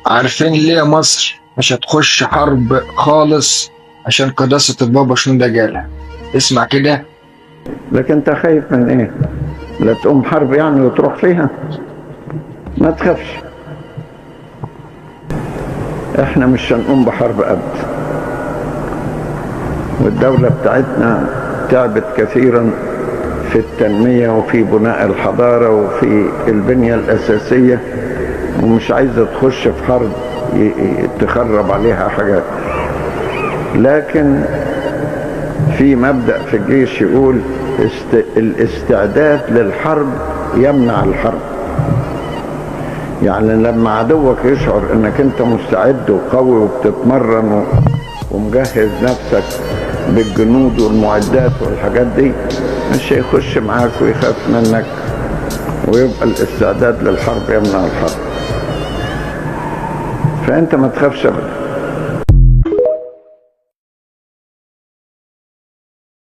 عارفين ليه مصر مش هتخش حرب خالص؟ عشان قداسة البابا شنودة جالها. اسمع كده. لكن انت خايف من ايه؟ لا تقوم حرب يعني وتروح فيها؟ ما تخافش، احنا مش هنقوم بحرب ابدا. والدولة بتاعتنا تعبت كثيرا في التنمية وفي بناء الحضارة وفي البنية الأساسية، ومش عايزة تخش في حرب تخرب عليها حاجات. لكن في مبدأ في الجيش يقول الاستعداد للحرب يمنع الحرب. يعني لما عدوك يشعر انك انت مستعد وقوي وبتتمرن ومجهز نفسك بالجنود والمعدات والحاجات دي، مش هيخش معاك ويخاف منك، ويبقى الاستعداد للحرب يمنع الحرب. فانت ما تخافش ابدا.